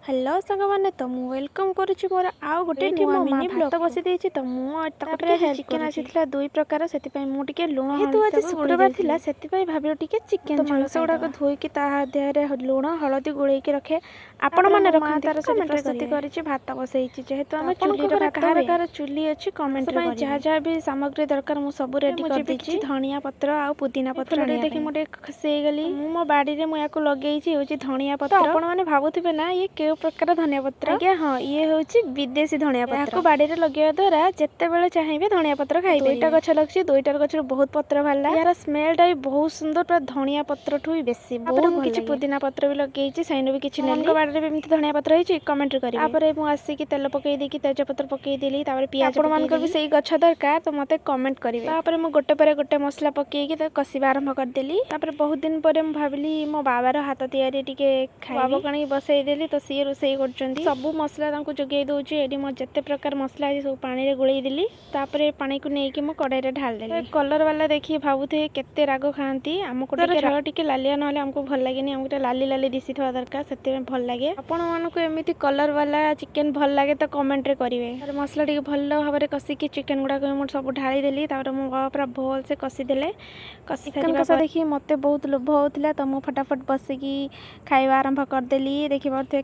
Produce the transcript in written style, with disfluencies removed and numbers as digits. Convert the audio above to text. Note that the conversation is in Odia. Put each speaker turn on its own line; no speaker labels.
ହ୍ୟାଲୋ ସାଙ୍ଗମାନେ, ତ ମୁଁ welcome କରୁଛି ମୋର ଆଉ ଗୋଟେ
ଏଇଠି
ନୂଆ
ମୋ ମା
ମିନି
ଭାତ
ବ୍ଲଗ୍।
ବସେଇ ଦେଇଛି, ତ ମୁଁ ତାକୁ
ତାପରେ
ଟିକେ
ଆଜି
ହେଲ୍ପ
ଚିକେନ୍
କରୁଛି।
ଆସିଥିଲା ଦୁଇ ପ୍ରକାର, ସେଥିପାଇଁ ମୁଁ ଟିକେ ଲୁଣ
ଯେହେତୁ
ହଳଦୀ
ଆଜି
ତାକୁ ଗୋଳେଇ
ଶୁକ୍ରବାର ଥିଲା,
ଦେଇଥିଲି।
ସେଥିପାଇଁ ଭାବିଲୁ ଟିକେ ଚିକେନ୍
ତ
ଝୋଳ
ମାଂସ ଗୁଡ଼ାକ
ଖାଇଦେବା।
ଧୋଇକି ତା ଦେହରେ ଲୁଣ ହଳଦୀ ଗୋଳେଇକି ରଖେ।
ତାପରେ
ଆପଣମାନେ
ମୋ ମା
ରଖନ୍ତି
ତାର
କି
ସେଠି
କମେଣ୍ଟରେ
ପ୍ରସ୍ତୁତି
କରିବେ।
କରିଛି, ଭାତ ବସେଇଛି। ଯେହେତୁ
ତ
ଆମେ
ଆପଣଙ୍କ
ଚୁଲିର
ଘରେ
ଭାତ
କାହାର
ହୁଏ,
କାହାର ଚୁଲି ଅଛି,
ମାଂସ
କମେଣ୍ଟରେ
ପାଇଁ ଯାହା
କରିବେ।
ଯାହା ବି ସାମଗ୍ରୀ ଦରକାର, ମୁଁ ସବୁ ରେଡ଼ି
ମୁଁ ଯିବି
କରିଦେଇଛି।
କିଛି ଧଣିଆ ପତ୍ର ଆଉ ପୁଦିନା
ଏ
ପତ୍ର
ଫୁଲଟି
ଆଣିବା
ଦେଖି
ପାଇଁ।
ମୁଁ ଟିକେ ଖୁସି ହେଇଗଲି। ମୁଁ ମୋ ବାଡ଼ିରେ ମୁଁ ୟାକୁ ଲଗେଇଛି, ହେଉଛି ଧଣିଆ
ତ
ପତ୍ର।
ଆପଣମାନେ ଭାବୁଥିବେ ନା, ଇଏ କେଉଁ ପ୍ରକାର ଧନିଆ ପତ୍ର?
ଆଜ୍ଞା ହଁ, ଇଏ ହେଉଛି ବିଦେଶୀ ଧଣିଆ ପତ୍ର।
ଏହାକୁ ବାଡ଼ିରେ ଲଗେଇବା ଦ୍ୱାରା ଯେତେବେଳେ ଚାହିଁବେ ଧଣିଆ ପତ୍ର
ଦୁଇଟା
ଖାଇପାରିବେ।
ଗଛ ଲାଗିଛି, ଦୁଇଟାର ଗଛରୁ ବହୁତ ପତ୍ର ବାହାରିଲା। ଏହାର ସ୍ମେଲଟା ବି ବହୁତ ସୁନ୍ଦର, ପୁରା ଧଣିଆ ପତ୍ରଠୁ ବି ବେଶୀ
ତାପରେ
ବହୁତ
ମୁଁ
ଭଲ
କିଛି
ଲାଗେ।
ପୁଦିନା ପତ୍ର ବି ଲଗେଇଛି, ସେଇନୁ ବି କିଛି ନେଲି।
ଆପଣଙ୍କ ବାଡ଼ିରେ ବି ଏମିତି ଧଣିଆ ପତ୍ର ହେଇଛି, କମେଣ୍ଟରେ କରିବେ।
ତାପରେ ମୁଁ ଆସିକି ତେଲ ପକେଇ ଦେଇକି ତେଜପତ୍ର ପକେଇଦେଲି, ତାପରେ ପିଆଜ
ଆପଣମାନଙ୍କର ବି
ପକେଇଦେଲି।
ସେଇ ଗଛ ଦରକାର, ତ ମୋତେ କମେଣ୍ଟ କରିବେ।
ତାପରେ ମୁଁ ଗୋଟେ ପରେ ଗୋଟେ ମସଲା ପକେଇକି ତାକୁ କଷିବା ଆରମ୍ଭ କରିଦେଲି। ତାପରେ ବହୁତ ଦିନ ପରେ ମୁଁ ଭାବିଲି ମୋ ବାବାର ହାତ ତିଆରି ଟିକେ ଖାଇବି। ବାବାକୁ ଆଣିକି ବସେଇଦେଲି, ତ ସିଏ ରୋଷେଇ କରୁଛନ୍ତି। ସବୁ ମସଲା ତାଙ୍କୁ ଯୋଗେଇ ଦେଉଛି। ଏଠି ମୋ ଯେତେ ପ୍ରକାର ମସଲା ଅଛି, ସବୁ ପାଣିରେ ଗୋଳେଇ ଦେଲି। ତାପରେ ପାଣିକୁ ନେଇକି ମୁଁ କଡ଼େଇରେ ଢାଳିଦେଲି। କଲର୍ ବାଲା ଦେଖିକି ଭାବୁଥିବେ କେତେ ରାଗ ଖାଆନ୍ତି। ଆମକୁ ଟିକେ ଝୋଳ ଟିକେ ଲାଲିଆ ନହେଲେ ଆମକୁ ଭଲ ଲାଗେନି। ଆମକୁ ଟିକେ ଲାଲି ଲାଲି ଦିଶିଥିବା ଦରକାର, ସେଥିପାଇଁ ଭଲ ଲାଗେ। ଆପଣମାନଙ୍କୁ ଏମିତି କଲର୍ ବାଲା ଚିକେନ୍ ଭଲ ଲାଗେ ତ କମେଣ୍ଟରେ କରିବେ। ତାପରେ ମସଲା ଟିକେ ଭଲ ଭାବରେ କଷିକି ଚିକେନ୍ ଗୁଡ଼ାକ ମୁଁ ସବୁ ଢାଳିଦେଲି। ତାପରେ ମୋ ବାବା ପୁରା ଭଲସେ କଷିଦେଲେ। କଷି
ଚିକେନ୍
ସାରିବା
କଷା ଦେଖି ମୋତେ ବହୁତ ଲୋଭ ହେଉଥିଲା, ତ ମୁଁ ଫଟାଫଟ ବସିକି ଖାଇବା ଆରମ୍ଭ କରିଦେଲି। ଦେଖିପାରୁଥିବେ।